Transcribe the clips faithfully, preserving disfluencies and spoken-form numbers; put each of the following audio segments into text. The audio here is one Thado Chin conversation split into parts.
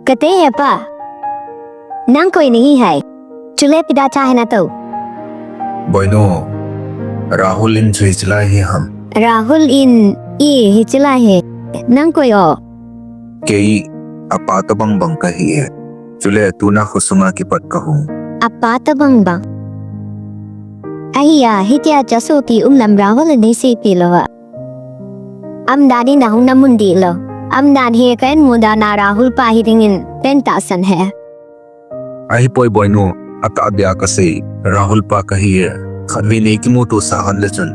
Kati hepa. Nang koi nahi ham. Chule ipi dia cha hina tou. Boinu. Rahul in chu hiche lai hi ham. Rahul in i hiche lai hi. Nang koi o. Kei apa tabang bang kahi e. Chule tuna khosunga kipat kahung. Apa tabang bang. Ahi a, hitia cha sopi um lam Rahul in nei seipi lou a. Aman dan in nahung na mun dih lou. Aman dan hi ka in muda na Rahul pa hi dingin pen tahsan he. Ahipoi boinu, atahbeh a kasei, Rahul pa kahi e. Khatvei nei kimuto sah hon le chun,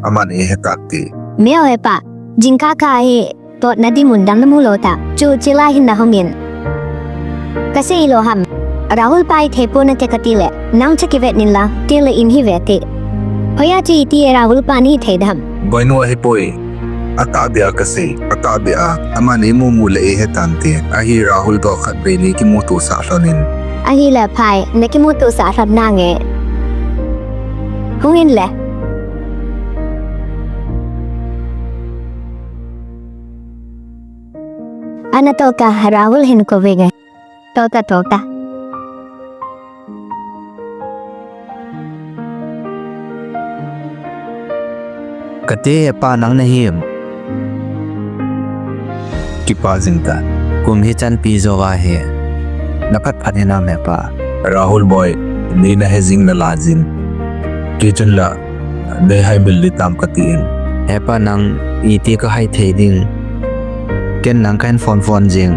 aman eihe tante. Meu hepa, jingkah kah hi, totna di mun dang namu lou ta, chu chila hin nahung in. Kasei lou ham. Rahul pa i thei pon nate kati le, nang cha kivet in la, tile in hi ve te. Hoiya chu iti e Rahul pa nei thei dem. Boinu ahipoi. Atahbeh a kasei, atahbeh a, aman eimu mu le eihe tante, ahi Rahul toh khatvei nei kimuto sah lhon in. Ahile phai, na kimuto sah lhon nange. Hung in le. Ana toh ka Rahul hin kou ve nge. Toh ta, toh ta. Kati hepa nang nahim. Kipa jing ta. Kum hi chanpi jou ahi. Na phat phat hinam hepa. Rahul boi, nei nahe jing nala jing. Kei chun la, nei haimil ding tam kati in. Hepa nang iti kahai thei ding. Ken nang kahin phone phone jing.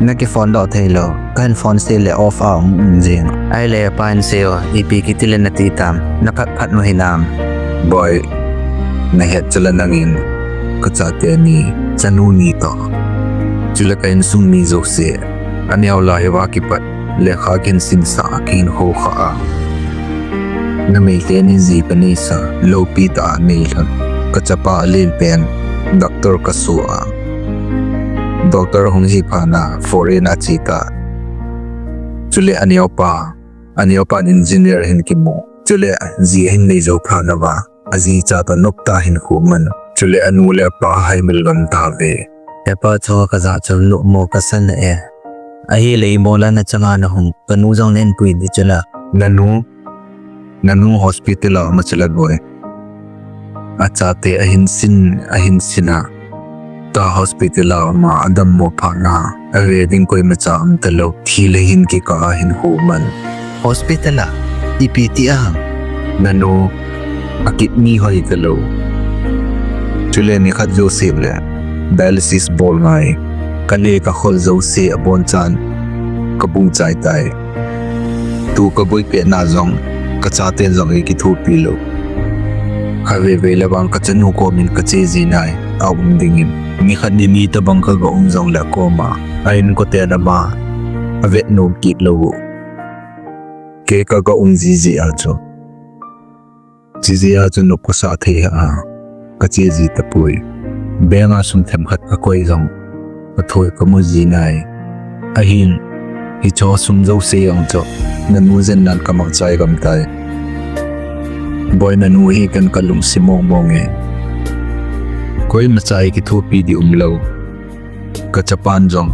Na kiphone doh thei lou. Kahin phone se le off a um um jing. Ahile hepa in sei o, ipi kiti le nati tam. Na phat phat nu hinam. Boi, nahet chula nangin. Kachate ni, chanu ni toh. Chule ka insung mi jouse. Aneo lai uva kipat. Lekha kahin simsah a kahin khoukhah a. Numei teni ji kanei sa, loupi tah a nei lhon. Kachapa alin pen, doctor kasoh a. Doctor hung hi phat na, foreign a che ta. Chule aneopa, aneopa in engineer hin kimu. Chule ji ahin nei jou phat na uva. Aji cha toh noptah a hinkho aman. Chule anu le apa haimil lhon tauve. Hepa chu kajah chu numo kasan e. Ahile ibola nachanga nahung. Kanu jong nen pui di chula. Nanu. Nanu hospital a um a chula boi. Achate ahin sin, ahin sin a. Tah hospital a um a, adammo phat na, ave ding koimacha um talou, thi le hin kikah a hinkho aman. Hospital a, ipi ti a? Nanu, akidney hoi talou. Chule nikhat jouse le, dialysis bol ngai. Kale kakhol jouse abonchan, kabung chai tai. Tu kaboipi na jong, kachaten jong eikithopi lou. Khatvei vei le vang kachanu komin kache ji nai, aum dingin. Nikhat ni ni tabang kaga um jongle akoma, a inkoten ama, avet nom kit lou. Kei kaga um jiji a chu. Jiji a chu nop kasah thei a, kache ji tapoi. Bank a sum themkhat kakoi jong, kathoi kamu ji nai. Ahin, hicho sum jouse jong chu, nanu jennan kamangchai gam tai. Boi nanu hi ken kalungset mong mong e. Koimacha eikithopi di umlou. Kachapan jong.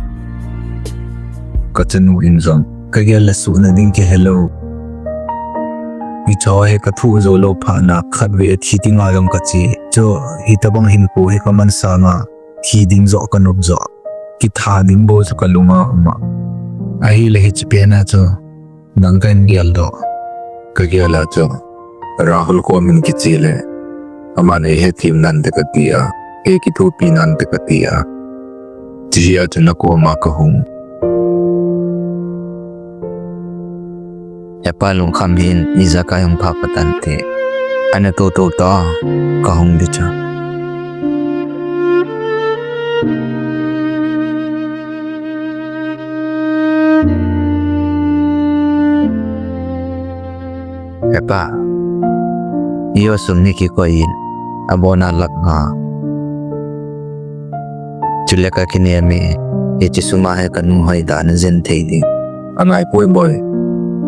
Kachanu in jong. Kagel le suhna ding kihelou. Hicho hi kathoh jou lou phat na khatvei athi dinga jong kache. Chu hitabang hinkho hi kaman sanga. Thi ding joh kanop joh. Kitha ding bou chu kalunga um a. Ahile hiche pen a chu. Nang kahin geldoh. Kagel a chu. Rahul komin kiche le. Aman eihethem nante kati a. Eikithopi nante kati a. Chujeh a chu nakoma kahung. Hepa lungkham hin, ijakai hung pha patante. Ana toto ta, kahung di chu. Hepa, iyo sum ni kikoi in, abona lakh nga. Chule kakinem e, hiche sum a hi kanu hoitah a najen thei ding. Angaipoi boi.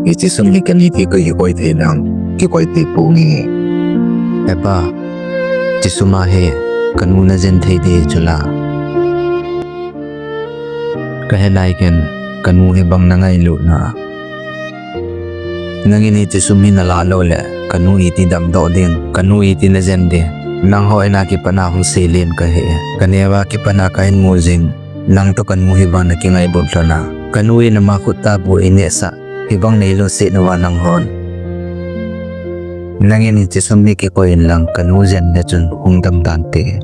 Hiche sum hi kani ti kakikoi thei nang, kikoi thei ponge. Hepa, hiche sum a hi kanu najen thei ding chula. Kahe nai ken, kanu hibang na ngailutna. Nangin hiche sum hi nalah lou le, kanu iti damdoh ding, kanu iti najen ding. Nangho in a kipat na hung seilen kahi. Kaneo a kipat na kahin mu jing. Nang toh kanu hibang na kingailut lhon a. Kanu in ama khut a bu eineh sah. Hibang neilungset nauva nanghon. Nangin hiche sum hi kikoi inlang kanu jen le chun hung dam tante.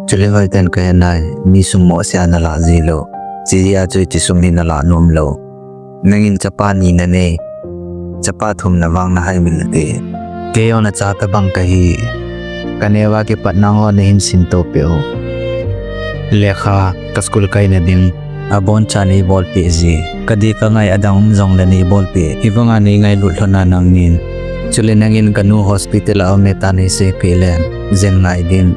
Chule hoiten kahe nai, mi sum mohseh a nalah ji lou. Chujeh a chu hiche sum hi nalah nom lou. Nangin chapa ni nanei. Chapa thum na vang nahai min nate. Kei jong nacha tobang kahi. Kaneo a kipat nanghon nahin sinto peh u. Lekha, ka school kaina ding. Aboncha neibolpeh ji. Kadih kangai adang um jongle neibolpeh. Hivang a neingailut lhon a nangin. Chule nangin kanu hospital a um e tia neiseipeh le. Jen ngai ding.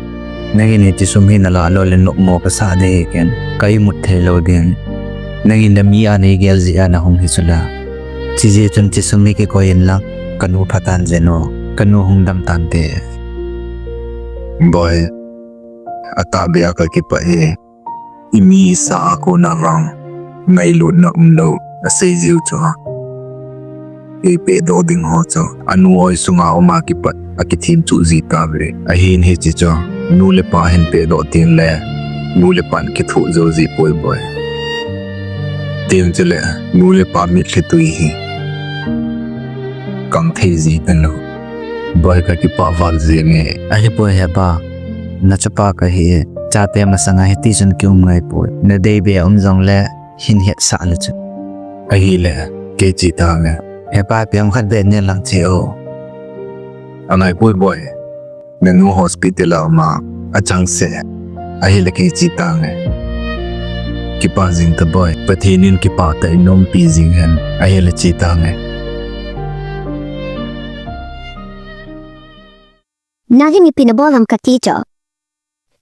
Nangin hiche sum hi nalah lou le nopmo kasah ding ahi ken. Ka imut thei lou ding. Nangin nami a neigel jeh a nahung hi chula. Chujeh chun hiche sum hi kikoi inlang. Kanu phatah in jen o. Kanu hung dam tante. Boi. Atahbeh a kakipah e. Imi sa a kona vang ngailutna umlou asei jiu chu. Eipehdoh ding ho chu anu oi sunga um a kipat akithem chuh ji tauve. Ahin hiche chu nu le pa hin pehdoh tengle nu le pan kithoh jou ji poi boi. Tin chule nu le pa mitlhi tui hi kang thei ji talou. Boi, kakipah val jenge. Ahipoi hepa. Nachapa kahi e. Chate masanga hitichun kium ngaipoi. Nadei be a um jongle hin hetsah le chun. Ahile, kei che tange. Hepa, ipi ham khat beh neilang cheh o. Angaipoi boi. Nanu hospital a um a, achangseh. Ahile kei che tange. Kipah jing ta boi. Pathen in kipah tah in umpi jing hen. Ahile che tange. Nangin ipi nabol ham kati chu.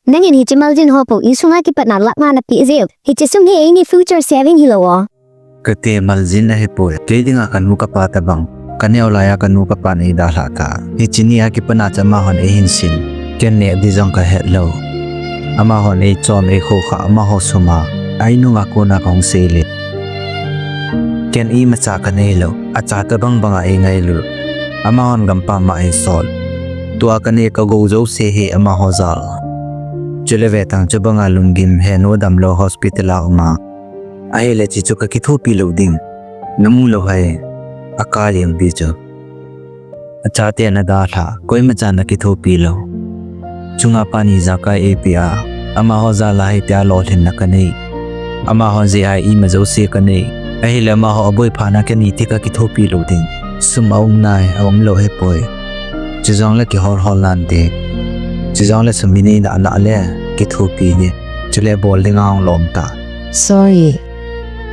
Nangin hiche maljin ho bou insunga kipat na lakh nga napeh jiu. Hiche sum hi eini future saving hilou o. Kati maljin ahipoi. Kei dinga kanu kapa tobang. Kaneo laiya kanu kapan eidalhah ta. Hiche ni a kipat na chu amahon eihin sin. Ken neh ding jong kahet lou. Amahon eichom eikhoukhah amaho sum a. Ainunga kona kahung seile. Ken imacha kanei lou. Acha tobang banga eingailut. Amahon gampam a eisol. Tua kanei kagou jouse hi amaho jal. Chule vetang chubanga lunggim henu damlou hospital a um a. Ahile hiche chu kakithopi lou ding. Namu lou ham. Akai jeng pi chu. Achate nadalhah, koimachan akithopi lou. Chunga pani ijakai eipeh a, amaho jal a hitia lolhinna kanei. Amaho jeh a ima jouse kanei. Ahile amaho aboiphana kanei ti kakithopi lou ding. Sum aum nai, aum lou ahipoi. Chujongle kihol hol nante. Chujongle sum inei nalai le, kithopi ding. Chule bol dinga hung lom ta. Sorry.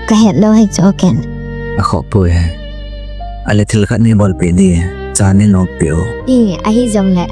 Kahet lou ahi chu ken. Akhoh poi. Ahile thil khat neibolpeh ding. Cha neinom peh o. I, ahijongle.